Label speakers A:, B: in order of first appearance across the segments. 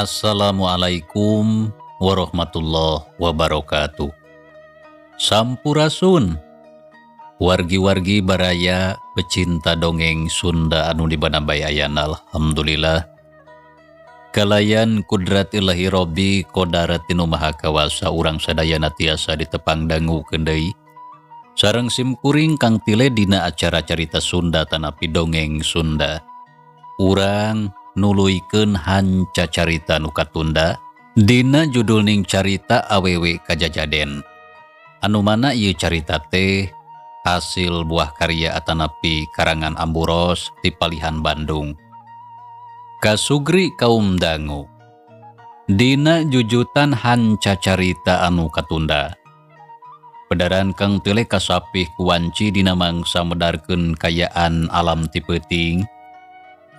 A: Assalamualaikum warahmatullahi wabarakatuh. Sampurasun. Wargi-wargi baraya pecinta dongeng Sunda anu dibanabay ayana, alhamdulillah. Kalayan kudrat ilahi Robbi kodarat tinu maha kawasa urang sadayana tiasa ditepang dangukeun deui. Sareng simkuring Kang Tile dina acara carita Sunda tanapi dongeng Sunda. Urang nuluykeun hanca carita nu katunda dina judul ning carita awewe kajajaden. Anu mana ieu carita teh hasil buah karya atanapi karangan Amburos ti Palihan Bandung. Kasugri kaum dangu. Dina jujutan hanca carita anu katunda. Pedaran Kang Tile kasapih kuwanci dina mangsa medarkeun kayaan alam ti peuting.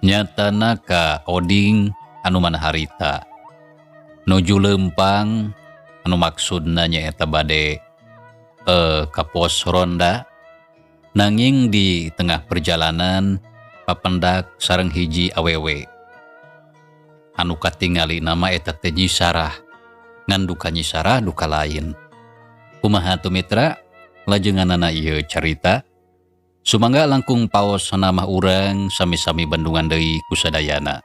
A: Nyatana ka Oding anu mana harita nuju lempang anu maksudna nyaeta bade ka pos ronda, nanging di tengah perjalanan papendak sareng hiji awewe anu katingali nama eta teh Nyi Sarah, ngan duka Nyi Sarah duka lain. Kumaha tuh mitra lajenganana ieu carita? Sumangga langkung paos nama urang sami-sami bandungan deui kusadayana.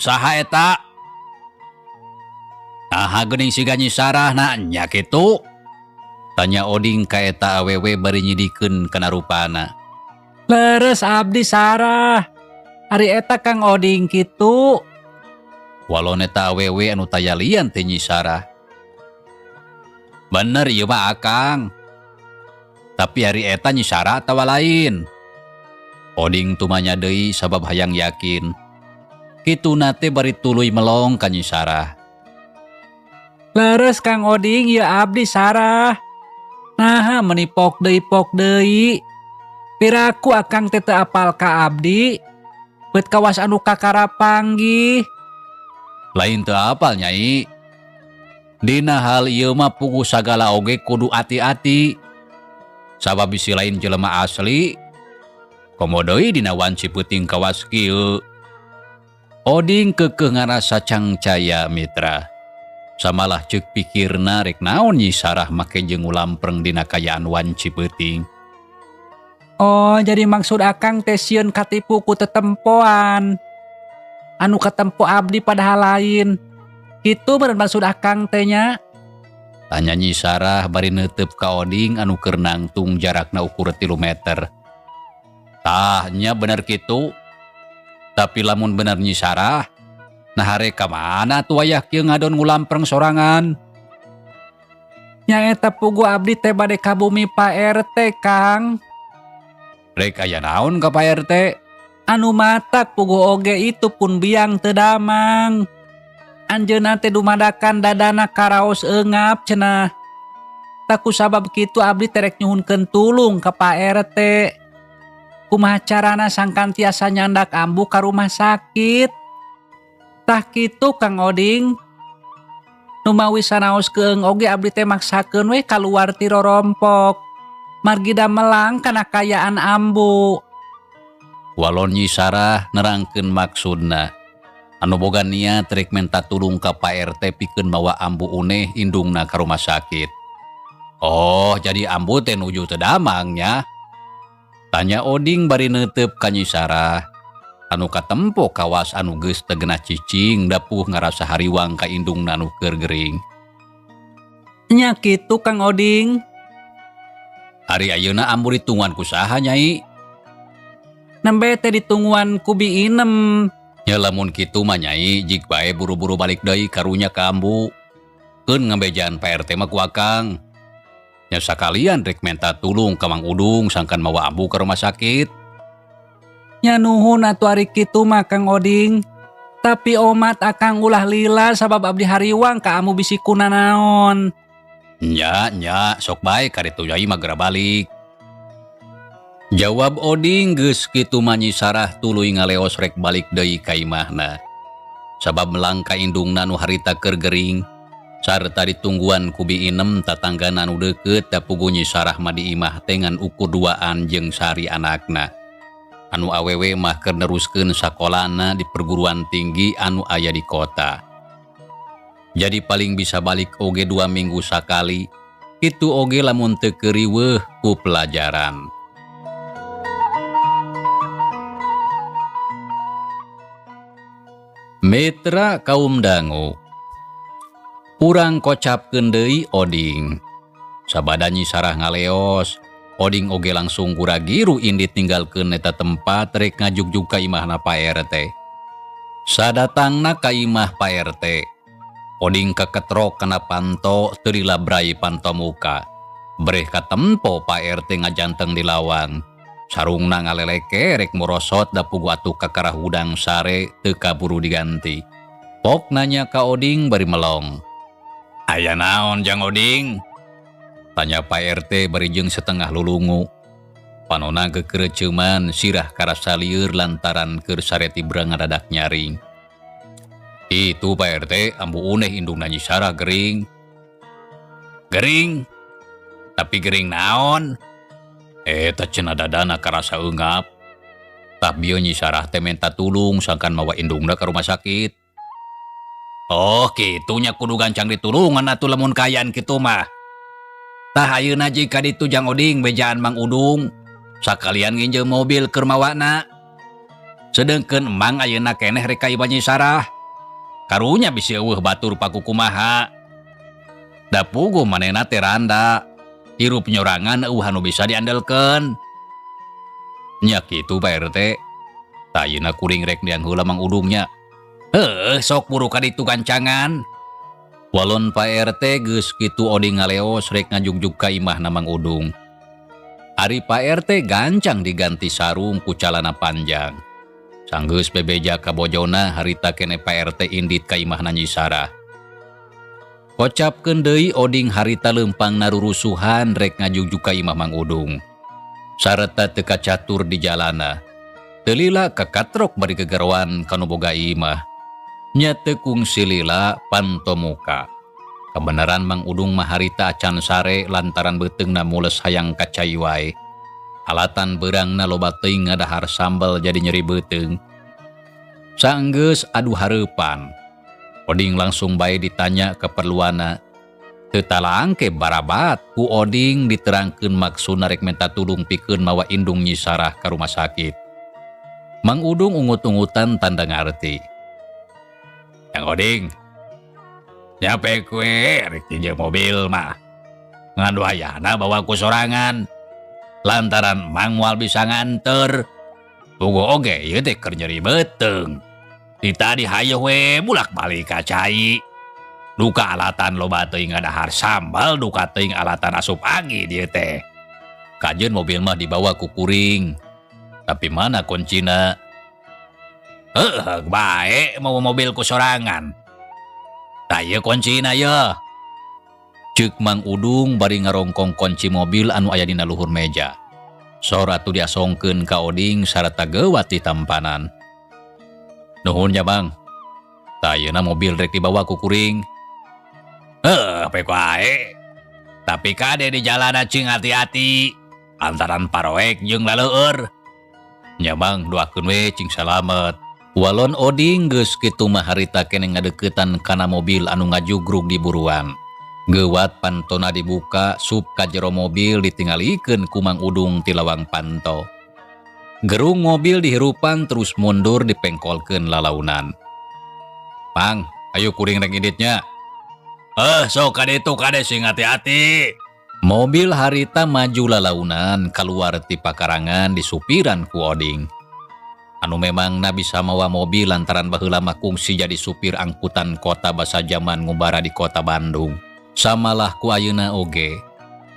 A: Saha eta? Aha geuning siga Nyi Sarah na nya kitu? Tanya Oding ka eta awewe bari nyidikeun kana rupana.
B: Leres abdi Sarah. Ari eta Kang Oding kitu.
A: Walon eta awewe anu taya lian teh Nyi Sarah. Bener ieu mah Akang. Tapi hari eta Nyi Sarah atawa lain. Oding tumanya deui sabab hayang yakin. Kituna teh bari tuluy melong ka Nyi Sarah.
B: Leres Kang Oding ya abdi Sarah. Naha meni pok deui pok deui. Piraku akang teh teu apal ka abdi. Bet kawas anu kakara panggih.
A: Lain teu apal Nyai. Dina hal ieu mah puguh sagala oge kudu ati-ati. Sabab bisi lain jelema asli. Komo deui dina wanci peuting kawas kieu. Oding keukeuh ngarasa cangcaya mitra. Samalah ceuk pikirna rek naon Nyi Sarah make jeung ngulampreng dina kayaan wanci peuting.
B: Oh, jadi maksud akang teh sieun katipu ku tetempoan. Anu katempo abdi padahal lain. Kitu bener maksud akang teh nya?
A: Tanya Nyi Sarah bari neuteup ka Oding anu keur nangtung jarakna ukur 3 meter. Tah nya bener kitu. Tapi lamun bener Nyi Sarah, nah rek ka mana tuh wayah kieu ngadon ngulampreng sorangan?
B: Nyaeta pugu abdi teh bade ka bumi Pak RT, Kang.
A: Rek aya naon ka Pak RT?
B: Anu matak pugu oge itu pun biang teu damang. Anjeunna teh dumadakan dadana karaos eungap cenah. Taku sabab kitu abdi teh rek nyuhunkeun tulung ka Pak RT. Kumaha carana sangkan tiasa nyandak ambu ka rumah sakit? Tah kitu Kang Oding. Numawi sanaos keung oge abdi teh maksakeun we kaluar ti rorompok. Margi da melang kana kaayaan ambu.
A: Walon Nyi Sarah nerangkeun maksudna. Anu boga niat rek menta tulung ka Pak RT pikeun mawa Ambu Uneh indungna ka rumah sakit. "Oh, jadi ambu teh nuju teu damang nya?" tanya Oding bari neuteup ka Nyi Sarah. Anu katempo kawas anu geus teu genah cicing da puguh ngarasa hariwang ka indungna anu keur gering.
B: Nya kitu, Kang Oding.
A: Ari ayeuna ambu ditungguan ku saha, Nyai?
B: Nembe teh ditungguan ku Bi Inem.
A: Nya lamun kitu mah, Nyai, jig bae buru-buru balik deui karunya ka ambu. Keun ngabejaan Pak RT mah ku akang. Nya sakalian rek menta tulung ka Mang Udung sangkan mawa ambu ka rumah sakit.
B: Nya nuhun atuh ari kitu mah, Kang Oding. Tapi omat akang ulah lila sabab abdi hariwang ka ambu bisi kunanaon.
A: Nya, nya, sok bae kaditu Nyai mah geura balik. Jawab Oding. Geus kitu mah Nyi Sarah tuluy ngaleos rek balik deui ka imahna. Sabab melang ka indungna nu harita keur gering sarta ditungguan ku Bi Inem, tatanggana anu deukeut, da puguh Nyi Sarah mah di imah teh ngan ukur duaan jeung sari anakna. Anu awewe mah keur neruskeun sakolana di perguruan tinggi anu aya di kota. Jadi paling bisa balik oge 2 minggu sakali, itu oge lamun teu riweuh ku pelajaran. Mitra kaum dangu, urang kocapkeun deui Oding. Sabada Nyi Sarah ngaleos, Oding oge langsung gura-giru indit ninggalkeun eta tempat rek ngajugjug ka imahna Pak RT. Sadatangna ka imah Pak RT, Oding keketrok kana panto, teu dilabrai panto muka. Breh katempo Pak RT ngajanteng di lawang. Sarungna ngaleleke rek morosot da puguh atuh kakara hudang sare teu kaburu diganti. Pok nanya ka Oding bari melong. "Aya naon, Jang Oding?" tanya Pak RT bari jeung setengah lulungu. Panona kekereceuman, sirah karasa lieur lantaran keur sare tibra ngadadak nyaring. "Itu, Pak RT, Ambu Uneh indungna Nyi Sarah gering." "Gering? Tapi gering naon?" "Eta cenah dadana karasa eungap. Tah bieu Nyi Sarah teh menta tulung sangkan mawa indungna ka rumah sakit." "Oh, kitu nya, kudu gancang ditulungan atuh lamun kaayaan kitu mah. Tah ayeuna jig ka ditu, Jang Oding, bejaan Mang Udung. Sakalian nginjeum mobil keur mawana. Sedengkeun Emang ayeuna keneh rek ka imah Nyi Sarah. Karunya bisi euweuh batur pakukumaha. Da puguh manehna teh randa. Hirup nyorangan, euweuh anu bisa diandelkeun." "Nya kitu, Pak RT. Tah ayeuna kuring rek neang heula Mang Udungnya." "Heuh, sok buru ka ditu gancangan," walon Pak RT. Geus kitu Oding ngaleos rek ngajugjug ka imahna Mang Udung. Ari Pak RT gancang diganti sarung ku calana panjang. Sanggeus bebeja ka bojona, harita kene Pak RT indit ka imahna Nyi Sarah. Kocapkeun deui Oding harita leumpang narurusuhan rek ngajugjug ka imah Mang Udung. Sareta teu kacatur di jalana. Teu lila kakatrok bari gegeroan ka nu boga imah. Nya teu kungsi lila panto muka. Kabeneran Mang Udung mah harita acan sare lantaran beuteungna mules hayang ka cai wae. Alatan beurangna loba teuing ngadahar sambel jadi nyeri beuteung. Sanggeus adu hareupan, Oding langsung bae ditanya keperluanna. Teu talangke barabat ku Oding diterangkeun maksudna rek menta tulung pikeun mawa indung Nyi Sarah ka rumah sakit. Mang Udung ungut-ungutan tanda ngarti. "Jang Oding, nya pek we rek nginjeum mobil mah. Ngan wayahna bawa ku sorangan. Lantaran Mang moal bisa nganter. Puguh oge ieu teh keur nyeri beuteung. Ti tadi hayoh we bulak-balik ka cai. Duka alatan loba teuing ngadahar sambal, duka teuing alatan asup angin ieu teh. Kajeun mobil mah dibawa ku kuring. Tapi mana kuncina?" "Heuh, bae mawa mobil ku sorangan. Tah ieu kuncina ye," ceuk Mang Udung bari ngarongkong kunci mobil anu aya dina luhur meja. Sor atuh diasongkeun ka Oding sarta geuwat ditampanan. "Nuhun nya, Bang. Tah ayeuna mobil rek dibawa ku kuring." "Heuh, pek wae. Tapi kade di jalanan cing hati-hati." Lantaran paroek jeung laleueur. Nya Mang doakeun we cing salamet. Walon Oding geus kitu mah harita keneh ngadeuketan kana mobil anu ngajugrug di buruan. Gewat pantona dibuka, sup ka jero mobil ditinggalikeun ku Mang Udung ti lawang panto. Gerung mobil dihirupan terus mundur dipengkolkeun lalaunan. Pang, ayo kuring rek inditnya. Sok kade itu kade sing hati-hati. Mobil harita maju lalaunan keluar ti pakarangan disupiran ku Oding. Anu memang na bisa mawa mobil lantaran baheula mah kungsi jadi supir angkutan kota basa zaman ngumbara di kota Bandung. Samalah ku ayeuna oge.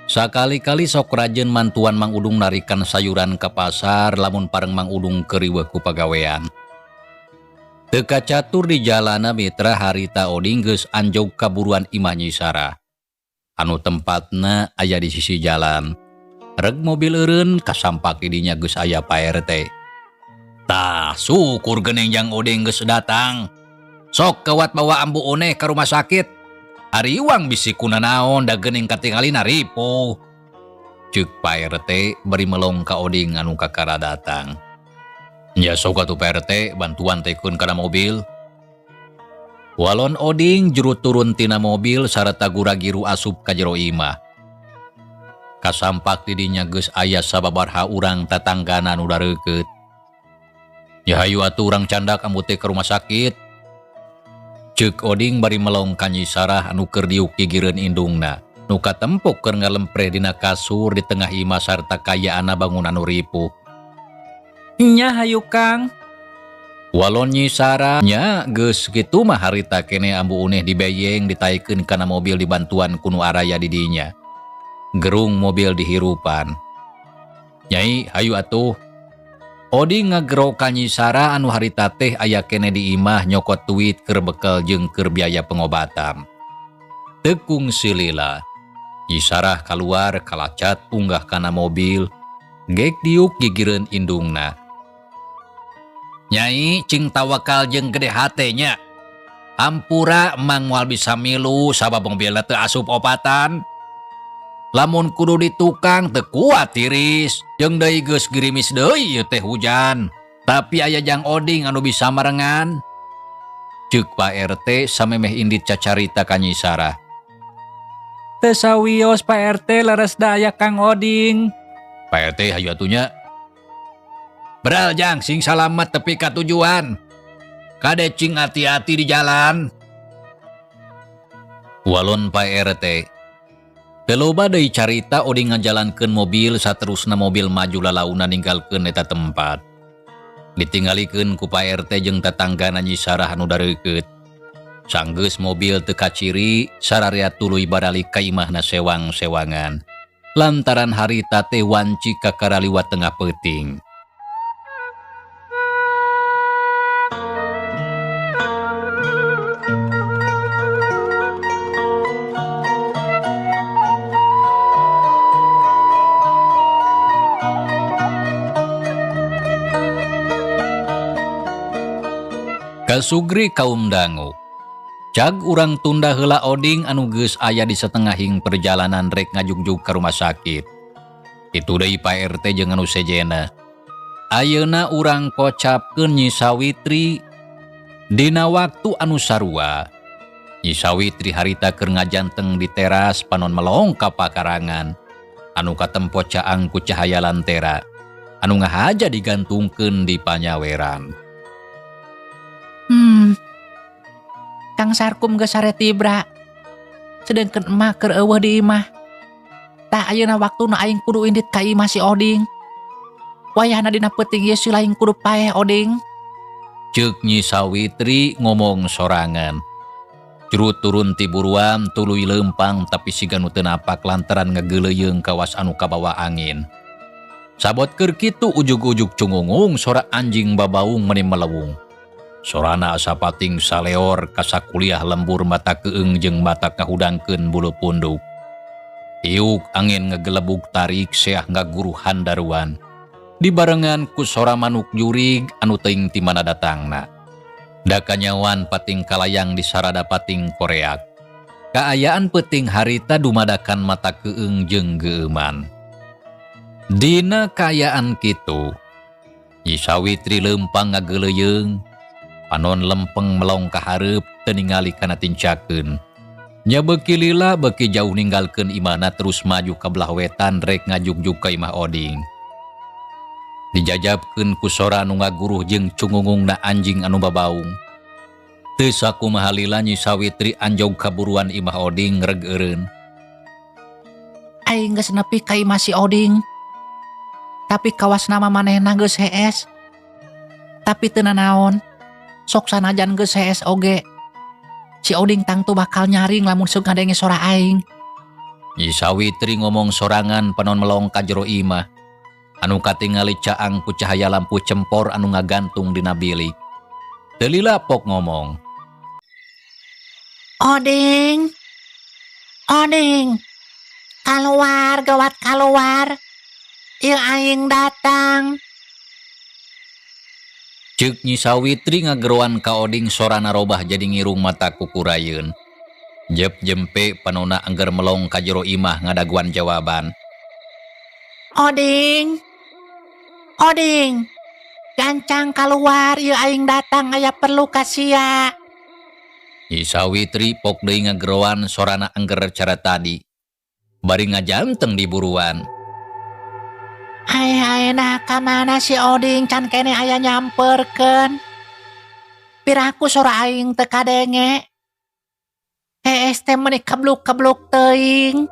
A: Sakali-kali sok rajin mantuan Mang Udung narikan sayuran ke pasar lamun pareng Mang Udung keriweuh ku pagawean. Teu kacatur di jalana mitra harita Oding geus anjog kaburuan imah Nyi Sarah. Anu tempatna aya di sisi jalan. Reg mobil eureun kasampak dinya geus aya Pak RT. Tah, syukur geuning jang Oding geus datang. Sok kawat bawa ambu oneh ka rumah sakit. Ariwang bisi kunanaon da geuning katingalina ripuh. Ceuk Pak RT bari melong ka Oding anu kakara datang. Nya sok atuh Pak RT bantuan tekeun kana mobil. Walon Oding juru turun tina mobil sarta gura-giru asup ka jero imah. Kasampak didinya geus aya sababaraha urang tatanggana nu dareukeut. Ya hayu atuh urang candak ambu teh ka rumah sakit. Ceuk Oding bari melong ka Nyi Sarah anu keur diuk gigireun indungna. Nu katempok keur ngalempreh dina kasur di tengah imah sarta kayaanna bangun anu ripuh.
B: Nya hayu Kang.
A: Walon Nyi Sarah nya geus kitu mah harita keneh ambu uneh dibeyeng ditaikeun kana mobil dibantuan ku nu araya di dinya. Gerung mobil dihirupan. Nyai hayu atuh. Oding ngagero ka Nyi Sarah anu harita teh aya keneh di imah nyokot duit keur bekel jeung keur biaya pengobatan. Teu kungsi lila. Nyi Sarah kaluar kalacat unggah kana mobil, gek diuk gigireun indungna. Nyai cing tawakal jeung gede hate nya. Hampura emang moal bisa milu sabab mobilna teu asup opatan. Lamun kudu di tukang teu kuat tiris, jeung deui geus gerimis deui ieu teh hujan. Tapi aya jang Oding anu bisa marengan. Ceuk Pak RT samemeh indit cacarita ka Nyi Sarah.
B: Teu sawios Pak RT leres da aya Kang Oding.
A: Pak RT hayu atuh nya. Beral jang sing salamet tepi ka tujuan. Kade cing hati-hati di jalan. Walon Pak RT. Teu loba deui carita Oding ngajalankeun mobil saterusna mobil maju lalauna ninggalkeun eta tempat. Ditinggalikeun ku Pak RT jeung tatanggana Nyi Sarah anu dareukeut. Sanggeus mobil teu kaciri, sararea tuluy baralik ka imahna sewang-sewangan. Lantaran harita teh wanci kakara liwat tengah peuting. Kasugri kaum dangu. Cag urang tunda heula Oding anu geus aya di setengahing perjalanan rek ngajugjug ka rumah sakit. Itu deui Pak RT jeung anu sejena. Ayeuna urang kocapkeun Nyi Sawitri dina waktu anu sarua. Nyi Sawitri harita keur ngajanteng di teras panon melong ka pakarangan. Anu katempo caang ku cahaya lantera. Anu ngahaja digantungkeun di panyaweran.
B: Kang Sarkum geus sare tibra. Sedengkeun emak keur eueuh di imah. Tah ayeuna waktuna aing kudu indit ka imah si Oding. Wayahna dina peuting ieu si laing kudu paeh Oding.
A: Ceuk Nyi Sawitri ngomong sorangan. Juru turun ti buruan tuluy leumpang tapi siga nu teu napak lantaran ngageuleuyeng kawas anu kabawa angin. Sabot keur kitu ujug-ujug cungungung sora anjing babaung meni melewung. Sorana asa pating saleor kasakuliah lembur mata keung jeung mata kahudangkeun bulu punduk. Iuk angin ngegelebug tarik seah ngaguruhan daruan. Dibarengan ku sora manuk jurig anu teuing ti mana datangna. Da kanyawan pating kalayang di sarada pating koreak. Kaayaan peuting harita dumadakan mata keung jeung geueuman. Dina kaayaan kitu, Nyi Sawitri leumpang ngageuleuyeung, panon lempeng melong ka hareup teu ningali kana tincakeun. Nya beuki lila beuki jauh ninggalkeun imahna terus maju ka belah wetan rek ngajugjug ka imah Oding. Dijajabkeun ku sora anu ngaguruh jeung cungungungna anjing anu babaung. Teu sakumaha lila Nyi Sawitri anjog ka buruan imah Oding reg eureun.
B: Aing geus nepi ka imah si Oding. Tapi kawasna mah manehna geus hees. Tapi teu nanaon, sok sanajan geus hees oge. Si Oding tangtu bakal nyaring lamun sok ngadenge sora aing.
A: Nyi Sawitri ngomong sorangan panon melong ka jero imah. Anu katingali caang ku cahaya lampu cempor anu ngagantung dina bilik. Teu lila pok ngomong.
B: Oding, Oding, keluar gawat keluar. Ieu aing datang.
A: Ceuk Nyi Sawitri ngageroan ka Oding sorana robah jadi ngirung mata kukurayeun. Jep jempe panona angger melong ka jero imah ngadaguan jawaban.
B: Oding, Oding, gancang keluar ieu aing datang aya perlu ka sia.
A: Nyi Sawitri pok deui ngageroan sorana angger cara tadi. Bari ngajanteng di buruan.
B: Ai ai nah ka mana si Oding can kene aya nyamperkeun. Piraku sora aing teu kadenge. Hees teh meuni kebluk-kebluk teuing.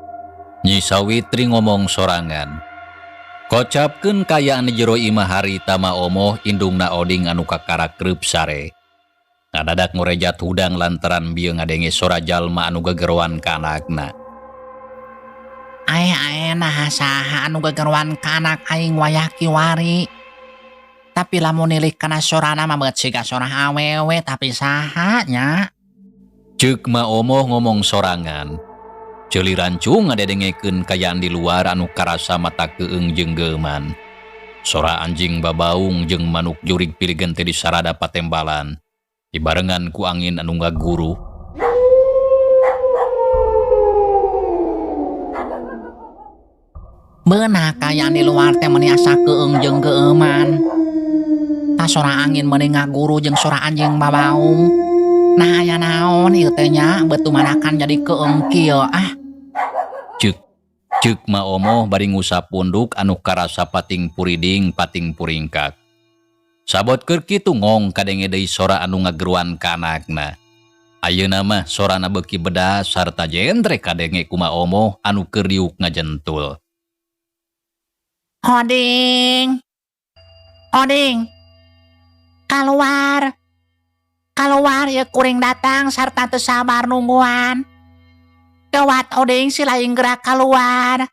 A: Nyi Sawitri ngomong sorangan. Kocapkeun kaayaan di jero imah harita Ma Omoh indungna Oding anu kakarak reup sare. Ngadadak ngorejat hudang lantaran bieu ngadenge sora jalma anu gegeroan ka anakna.
B: Ai ai nah saha anu gegeroan ka anak aing wayah kiwari. Tapi lamun nilik kana sorana mah beut siga sora awewe tapi saha nya.
A: Ceuk Ma Omoh ngomong sorangan. Ceuli rancung ngadedengekeun kaayaan di luar anu karasa mata keung jeung geuman. Sora anjing babaung jeung manuk jurig piligen teh disarada patembalan. Dibarengan ku angin anu ngaguruh.
B: Beunah kaayaan di luar teh meuni asa keung jeung geuman. Ta sora angin meuni ngaguru jeung sora anjing babaung. Nah aya naon ieu teh nya beut tumanakan jadi keung kieu ah.
A: Ceuk ceuk Ma Omoh bari ngusap punduk anu karasa pating puriding pating puringkak. Sabot keur kitu ngong kadenge deui sora anu ngageruan ka anakna. Ayeuna mah sorana beuki beda sarta jentre kadenge ku Ma Omoh anu keur diuk ngajentul.
B: Oding, Oding, keluar, keluar ya kuring datang sarta teu sabar nungguan. Gawat Oding si lain gerak keluar.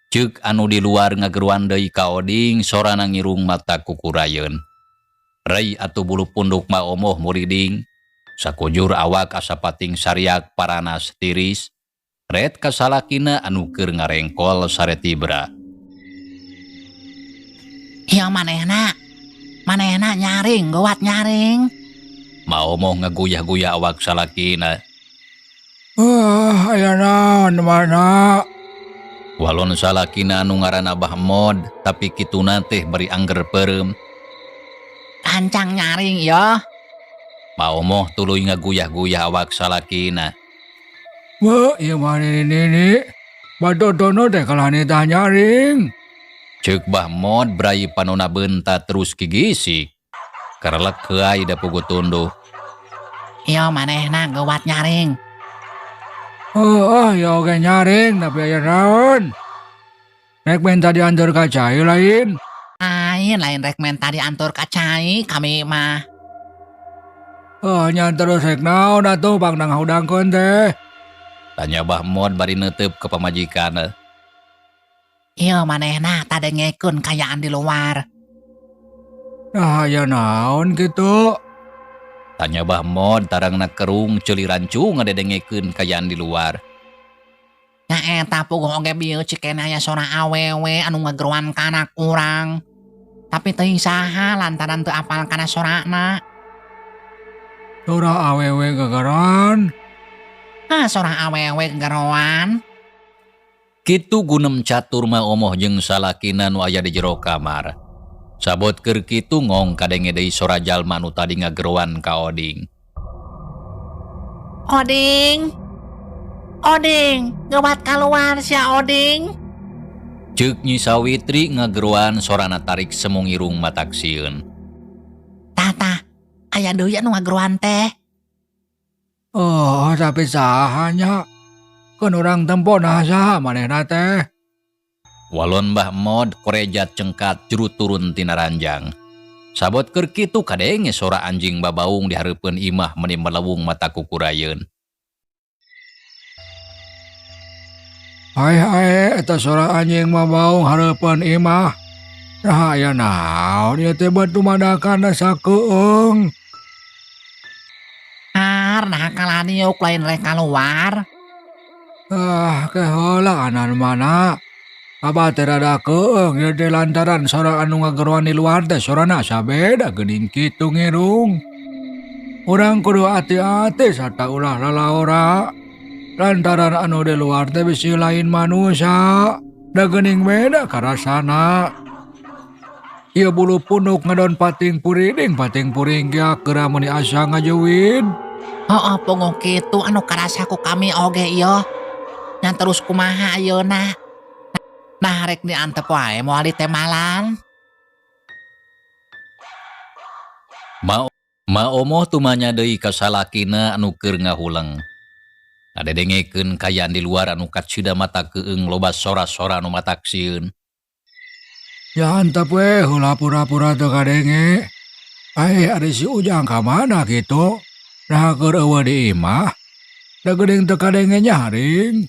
A: Ceuk anu di luar ngageruan deui ka Oding sorana ngirung mata kukurayeun. Rei atuh bulu punduk Ma Omoh muriding, sakujur awak asa pating sariak paranas tiris, ret kasalakina anu keur ngarengkol sare tibra.
B: Ieu manehna, manehna nyaring, gawat nyaring.
A: Ma Omoh ngaguyah-guyah awak salakina.
C: Ah, aya naon mana?
A: Walon salakina anu ngaranna Abah Mod, tapi kituna teh bari angger peureum.
B: Kancang nyaring yo.
A: Ma Omoh tuluy ngaguyah-guyah awak salakina.
C: Wah, ieu mah nini-nini. Badodono teh kalah nitah nyaring.
A: Ceuk Bah Mod brai panona beunta terus kigisik. Karelek heuay da pugu tunduh.
B: Ieu manehna geuwat nyaring.
C: Oh, oh, ya oge nyaring tapi aya naon? Rek menta diantar ka cai lain.
B: Lain, lain rek menta diantar ka cai kami mah.
C: Oh, nya terus rek naon atuh pangdang hudangkeun teh.
A: Tanya Bah Mod bari neuteup ka pamajikan.
B: Ieu manehna tadengekeun kaayaan di luar.
C: Nah, aya naon kitu?
A: Tanya Bah Mod tarangna kerung ceuli rancu ngadedengekeun kaayaan di luar.
B: Nya eta puguh oge bieu cikene aya sora awewe anu ngageroan ka anak urang. Tapi teuing saha lantaran teu apal kana sorana.
C: Sora awewe gegeroan?
B: Hah, sora awewe gegeroan.
A: Kitu gunem catur Ma Omoh jeung salakina nu aya di jero kamar. Sabot keur kitu ngong kadenge deui sora jalma nu tadi ngageroan ka Oding.
B: Oding. Oding, geuwat kaluar sia Oding.
A: Ceuk Nyi Sawitri ngageroan sorana tarik semung irung matak sieun.
B: Tah tah, aya deui anu ngageroan teh.
C: Oh, tapi saha nya? Keun urang tempo nah saha manehna teh?
A: Walon Mbah Mod korejat cengkat juru turun tina ranjang. Sabot keur kitu kadenge sora anjing babaung di hareupeun imah meuni melewung mata kukurayeun.
C: Ae ae eta sora anjing babaung hareupeun imah. Nah aya naon ieu teh beut dumadakan sakeueung.
B: Ar, nah kalaniuk lain rek kaluar.
C: Ah, ke heula anan mana. Abah teh rada keueung ieu teh lantaran sora anu ngageroan di luar teh sorana asa beda geuning kitu ngirung. Urang kudu hati-hati sarta ulah lalaora. Lantaran anu di luar teh bisi lain manusia, da geuning beda karasana. Ieu bulu punduk ngadon pating puriding pating puring ge geura meuni asa ngajeuwid.
B: Heueuh punguh kitu anu karasa ku kami oge ieu. Nya terus kumaha ayeuna? Nah rek diantep wae moal ditemalan.
A: Ma Omoh tumanya deui ka salakina anu keur ngahuleng. Ngadedengekeun kaayaan di luar anu kacida mata keueung loba sora-sora anu matak sieun.
C: Ya antep we heula pura-pura teu kadenge. Ae ari si Ujang ka mana kitu? Nah keur eueuh di imah. Da geuning teu kadenge nyaring.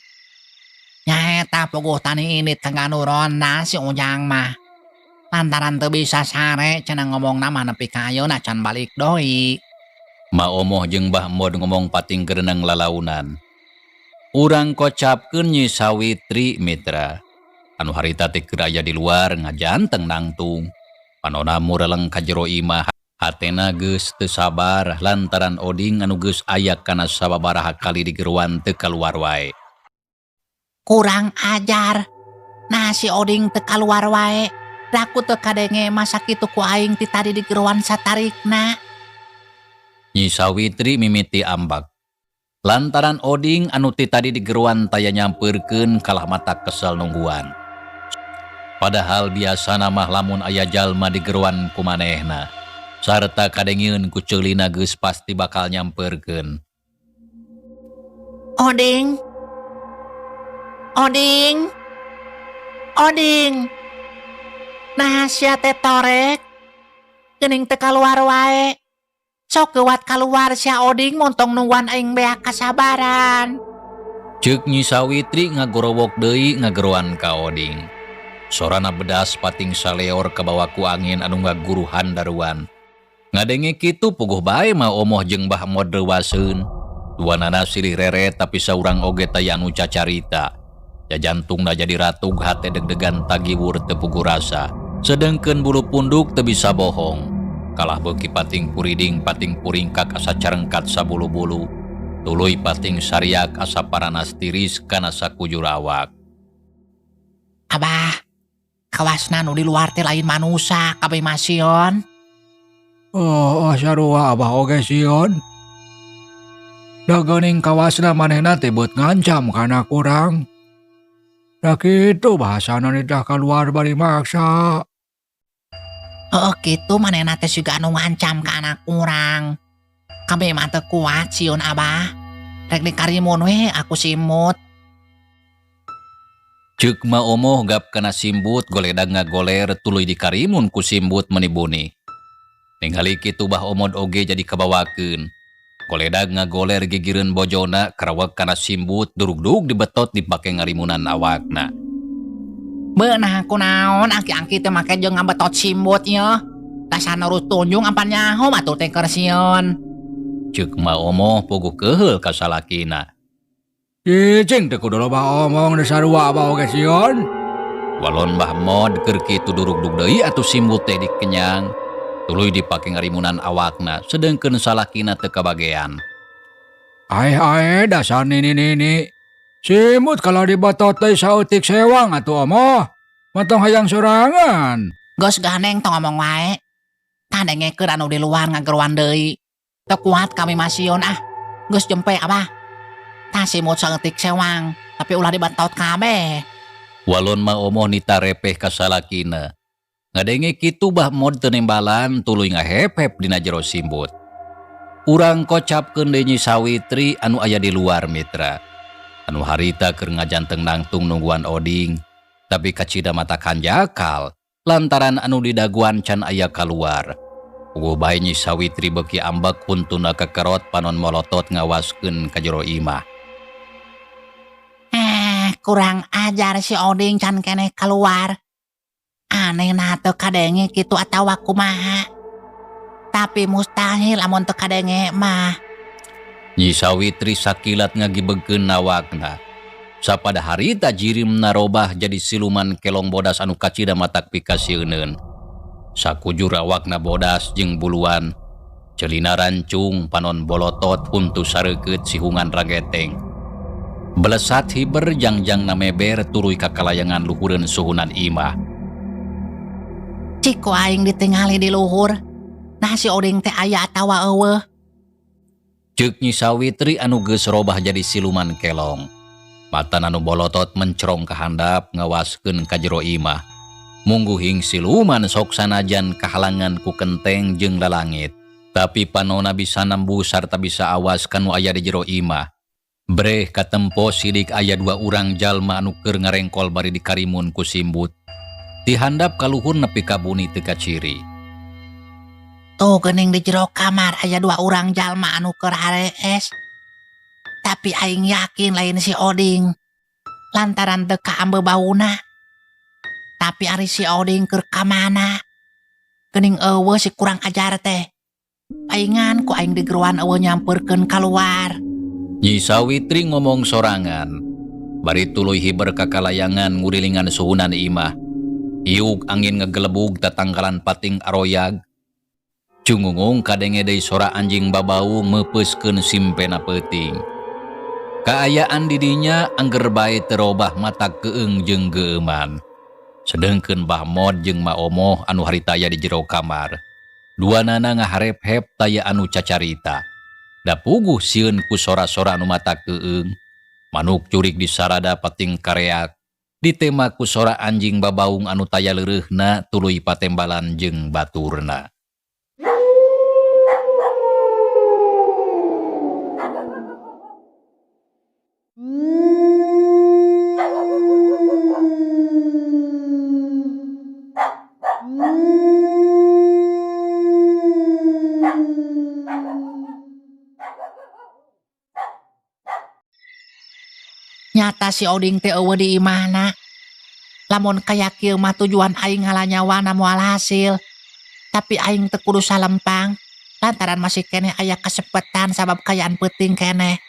B: Nyaeta puguh tani ini tengah ronda si Ujang mah. Lantaran teu bisa sare cenah ngomongna mah nepi ka ayeuna can balik deui.
A: Ma Omoh jeung Mbah Mod ngomong pating gereneng lalaunan. Urang kocapkeun Nyi Sawitri mitra. Anu harita teh keur aya di luar ngajanteng nangtung. Panona mureleng ka jero imah. Hatena geus teu sabar lantaran Oding anu geus aya kana sababaraha kali digeroan teu kaluar wae.
B: Kurang ajar. Nah si Oding teu kaluar wae. Raku teu kadenge masa kitu ku aing ti tadi digeroan satarikna.
A: Nyi Sawitri mimiti ambak. Lantaran Oding anu ti tadi digeroan taya nyampeurkeun kalah mata kesel nungguan. Padahal biasana mah lamun aya jalma digeroan ku manehna sarta kadengeun ku ceulina geus pasti bakal nyampeurkeun.
B: Oding. Oding. Oding. Nah sia teh torek. Geuning teu kaluar wae. Sok geuwat kaluar sia Oding montong nungguan aing beak kasabaran.
A: Ceuk Nyi Sawitri ngagorowok deui ngageroan ka Oding. Sorana bedas pating saleor kabawa ku angin anu ngaguruhan daruan. Ngadenge kitu puguh bae Ma Omoh jeung Mbah Mod reuwaseun. Duanana silih reret tapi saurang oge taya anu cacarita. Jajantungna jadi ratug hate deg-degan tagiwur teu puguh rasa. Sedengkeun bulu punduk teu bisa bohong. Kalah beuki pating puriding pating puringkak asa carengkat sabulu-bulu. Tuluy pating sariak asa paranas tiris kana sakujur awak.
B: Abah, kawasna nu di luar teh lain manusa kabeh masion.
C: Oh, oh sarua abah oge sieun. Da geuning kawasna manehna teh beut ngancam kana kurang. Da kitu bahasana nitah kaluar bari maksa.
B: Heeh kitu manehna teh siga anu ngancam ka anak urang. Kabeh mah teu kuat sieun abah. Rek dikarimun we aku simut.
A: Ceuk Ma Omoh gap kana simbut goledag ngagoler tuluy dikarimun ku simbut meuni buni. Ningali kitu Bah Omod oge jadi kabawakeun. Goledag ngagoler gigireun bojona karawek kana simbut durugdug dibetot dipake ngarimunan awakna.
B: Beunah kunaon angki-angki teh make jeung ngabetot simbut ye. Dasar nurut tunjung ampan nyaho atuh teh keur sieun.
A: Ceuk Ma Omoh puguh keuheul ka salakina.
C: Cicing teh kudu loba omong da sarua abah oge sieun.
A: Walon Mbah Mod keur kitu durugdug deui atuh simbut teh dikenyang. Tuluy dipake ngarimunan awakna sedengkeun salakina teu kabagean.
C: Ae ae dasar nini-nini. Simut kalau dibetot deui saeutik sewang atuh omoh. Mantong hayang sorangan.
D: Geus gandeng tong ngomong wae. Tah dengekeun anu di luar ngageroan deui. Teu kuat kami masion ah. Geus jempe abah. Tah simut saeutik sewang, tapi ulah dibetot kabeh.
A: Walon Ma Omoh nita repeh ka salakina. Ngadenge kitu Bah Mod teu nembalan tuluy ngahep-hep dina jero simbut. Urang kocapkeun deui Nyi Sawitri anu aya di luar mitra. Anu harita keur ngajanteng nangtung nungguan Oding, tapi kacida mata kanjakal lantaran anu didaguan can aya kaluar. Puguh bae Nyi Sawitri beuki ambek huntuna kekerot panon molotot ngawaskeun ka jero imah.
D: Kurang ajar si Oding can keneh keluar. Aneh nah teu kadenge kitu atawa kumaha. Tapi mustahil lamun teu kadenge mah.
A: Nyi Sawitri sakilat ngagibegkeun nawakna. Sapada harita jirimna robah jadi siluman kelong bodas anu kacida matak pikasieuneun. Sakujur awakna bodas jeung buluan. Celina rancung panon bolotot huntu sareukeut sihungan rageteng. Belesat hiber jangjang nameber tuluy ka kalayangan luhureun suhunan imah.
D: Cik ku aing ditingali di luhur. Nah si Oding teh aya atawa eueuh.
A: Ceuk Nyi Sawitri anu geus robah jadi siluman kelong. Matan anu bolotot mencerong ka handap ngawaskeun ka jero imah. Mungguhing siluman sok sanajan kahalangan ku kenteng jeung lalangit. Tapi panona bisa nembus sarta bisa awas kanu aya di jero imah. Breh katempo sidik aya dua urang jalma anu keur ngarengkol bari dikarimun ku simbut. Dihandap kaluhur nepi ka buni teu kaciri.
D: Tuh geuning di jero kamar aya dua urang jalma anu keur harees. Tapi aing yakin lain si Oding. Lantaran teu kaambe bauna. Tapi ari si Oding keur ka mana? Geuning eueuh si kurang ajar teh. Paingan ku aing digeroan eueuh nyampeurkeun kaluar.
A: Nyi Sawitri ngomong sorangan. Bari tuluy hiber ka kalayangan ngurilingan suhunan imah. Iuk angin ngegelebug tatangkalan pating aroyag. Cungungung kadenge deui sora anjing babau meupeuskeun simpena peuting. Kaayaan didinya angger bae terobah mata keung jeung geueuman. Sedengkeun Bah Mod jeung Ma Omoh anu harita aya di jero kamar. Duanana ngaharep-hep taya anu cacarita. Da puguh sieun ku sora-sora anu mata keung. Manuk curik di sarada pating kareak. Ditema ku sora anjing babaung anu taya leureuhna tuluy patembalan jeung baturna.
D: Nyata si Oding teh eueuh di imahna. Lamun kaya kieu mah tujuan aing ngalanyawana moal hasil. Tapi aing teu kudu salempang lantaran masih keneh aya kasepetan sabab kayaan peuting keneh.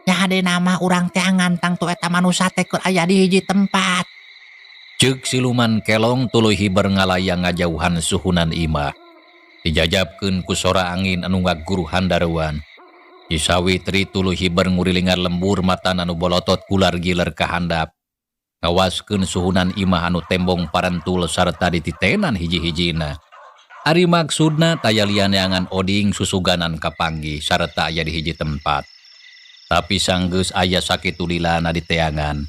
D: Nya hadena mah urang teh ngantang tu eta manusa teh keur aya di hiji tempat.
A: Ceuk siluman kelong tuluy hiber ngalayang ngajauhan suhunan imah. Dijajabkeun ku sora angin anu ngaguruhan daruan. Nyi Sawitri tuluy hiber ngurilingan lembur matan anu bolotot kular giler ka handap. Ngawaskeun suhunan imah anu tembong parentul sarta dititenan hiji-hijina. Ari maksudna taya lian neangan Oding susuganan kapanggih sarta aya di hiji tempat. Tapi sanggeus aya sakitu lilana diteangan.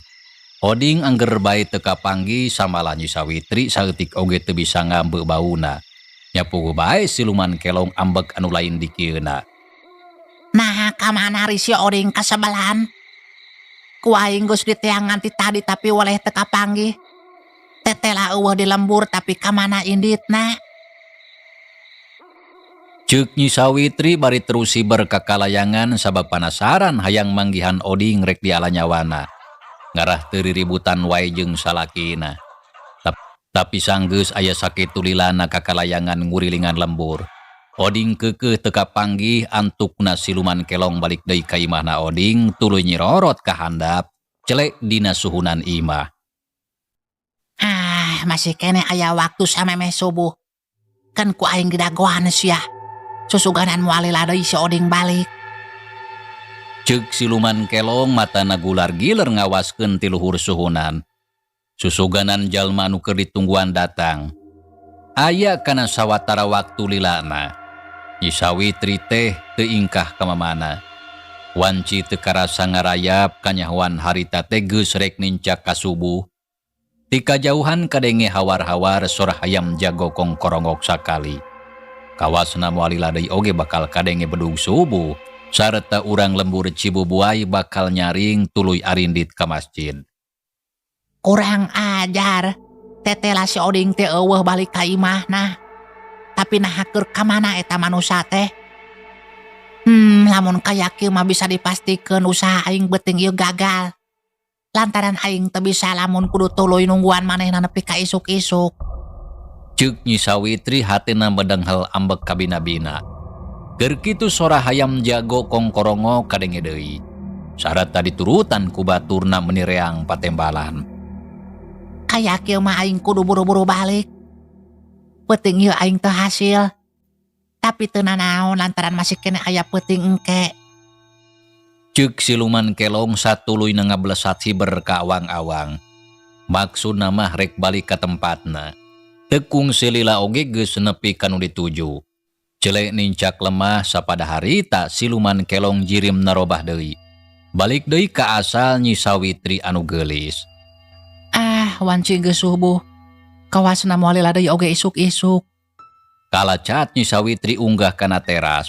A: Oding angger bae teu kapanggih samalah Nyi Sawitri saeutik oge teu bisa ngambe bauna. Nya puguh bae siluman kelong ambek anu lain dikieuna.
D: Nah, kamana ari si Oding kasebelahan? Ku aing geus diteangan ti tadi tapi weleh teu kapanggih. Tetela eueuh di lembur tapi kamana inditna?
A: Ceuk Nyi Sawitri bari terus hiber ka kalayangan sabab panasaran hayang manggihan Oding rek dialanyawana. Ngarah teu riributan wae jeung salakina. Tapi sanggeus aya sakitu lilana ka kalayangan ngurilingan lembur. Oding keukeuh teu kapanggih antukna siluman kelong balik deui ka imahna Oding tuluy nyirorot ka handap celek dina suhunan imah.
D: Ah, masih keneh aya waktu samemeh subuh. Kan ku aing didagoan sia. Susuganan moal lila deui si Oding balik.
A: Ceuk siluman kelong matana gular giler ngawaskeun ti luhur suhunan. Susuganan jalma anu keur ditungguan datang. Aya kana sawatara waktu lilana. Nyi Sawitri teh teu ingkah ka mamana. Wanci teu karasa ngarayap kanyahoan harita teh geus rek nincak ka subuh. Ti kajauhan kadenge hawar-hawar sora hayam jago kongkorongok sakali. Kawasna moal lila deui oge bakal kadenge bedug subuh sarta urang lembur Cibubuay bakal nyaring tuluy arindit ka masjid.
D: Kurang ajar, tetela si Oding teh eueuh balik ka imahna. Tapi naha keur ka mana eta manusa teh? Lamun kaya kieu mah bisa dipastikeun usaha aing beuting ieu gagal. Lantaran aing teu bisa lamun kudu tuluy nungguan manehna nepi ka isuk-isuk.
A: Ceuk Nyi Sawitri hatina medenghel ambek kabina-bina. Keur kitu sora hayam jago kongkorongo kadenge deui. Sarata diturutan ku baturna meuni reang patembalan.
D: Kaya kieu mah aing kudu buru-buru balik. Peuting ieu aing teu hasil. Tapi teu nanaon lantaran masih keneh aya peuting engke.
A: Ceuk siluman kelong satuluyna ngablesat hiber ka awang-awang. Maksudna mah rek balik ka tempatna. Tekung silila oge geus nepi ka nu dituju. Celek nincak lemah sapada harita siluman kelong jirim narobah deui. Balik deui ka asal Nyi Sawitri anu geulis.
D: Ah, wanci geus subuh. Kawasna moal lila deui oge isuk-isuk.
A: Kalacat Nyi Sawitri unggah kana teras.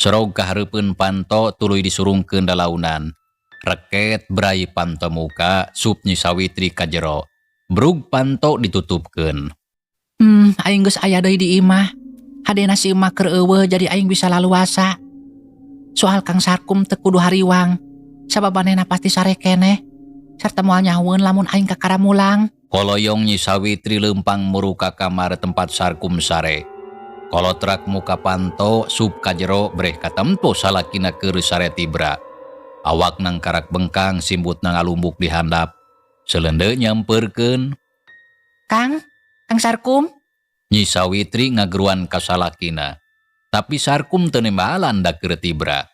A: Serog kahareupeun panto tuluy disurungkeun dalaunan. Reket brai panto muka, sup Nyi Sawitri ka jero. Brug panto ditutupkeun.
D: Aing geus aya deui di imah. Hadena si emak keur eueuh jadi aing bisa laluasa. Soal Kang Sarkum teu kudu hariwang. Sabab manehna pasti sare keneh. Sarta moal nyahueun lamun aing kakara mulang.
A: Koloyong Nyi Sawitri leumpang muru ka kamar tempat Sarkum sare. Kolotrak muka panto sup ka jero breh katempo salakina keur sare tibra. Awak nang karak bengkang simbutna ngalumbuk di handap. Selende nyamperkeun.
D: Kang, Kang Sarkum.
A: Nyi Sawitri ngageruan ka salakina. Tapi Sarkum teu nembalan da keur tibra.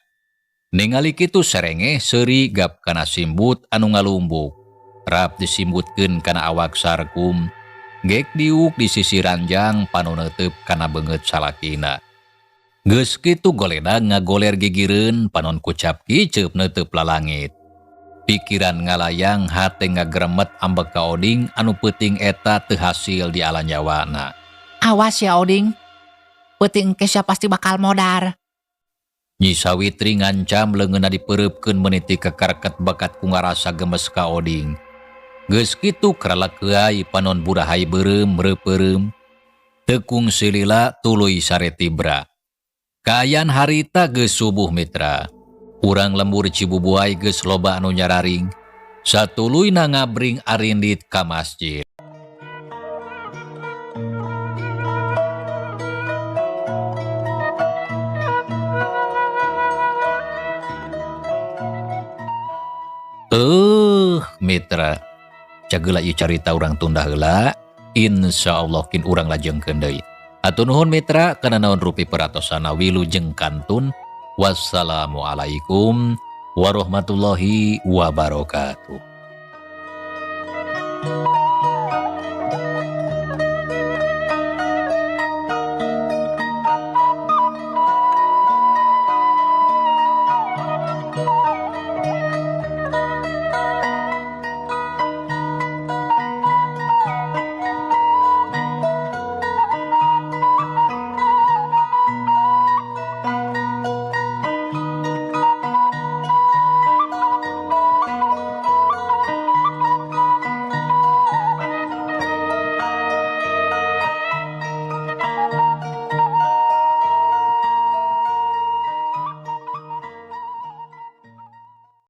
A: Ningali kitu serengeh seuri gap kana simbut anu ngalumbuk. Rap disimbutkeun kana awak Sarkum. Gek diuk di sisi ranjang panu neuteub kana beungeut salakina. Geus kitu goledag ngagoler gigireun panon kucap kiceup neuteub lalangit. Pikiran ngalayang hate ngagremet ambek ka Oding anu peuting eta teu hasil di ala nyawana.
D: Awas ya Oding, peuting engke sia pasti bakal modar.
A: Nyi Sawitri ngancam leungeunna dipeureupkeun meniti kakareket bakat ku ngarasa gemes ka Oding. Geus kitu kralak heuay panon burahay beureum reupeureum. Tekung silila tuluy sare tibra. Kaayaan harita geus subuh mitra. Urang lembur Cibubuay geus loba anu nyararing. Satuluyna ngabring arindit ka masjid. Mitra. Cageula ieu carita urang tunda heula, insyaallah kin urang lajengkeun deui. Hatur nuhun mitra kana naon rupi peratosana wilujeng kantun. Wassalamualaikum warahmatullahi wabarakatuh.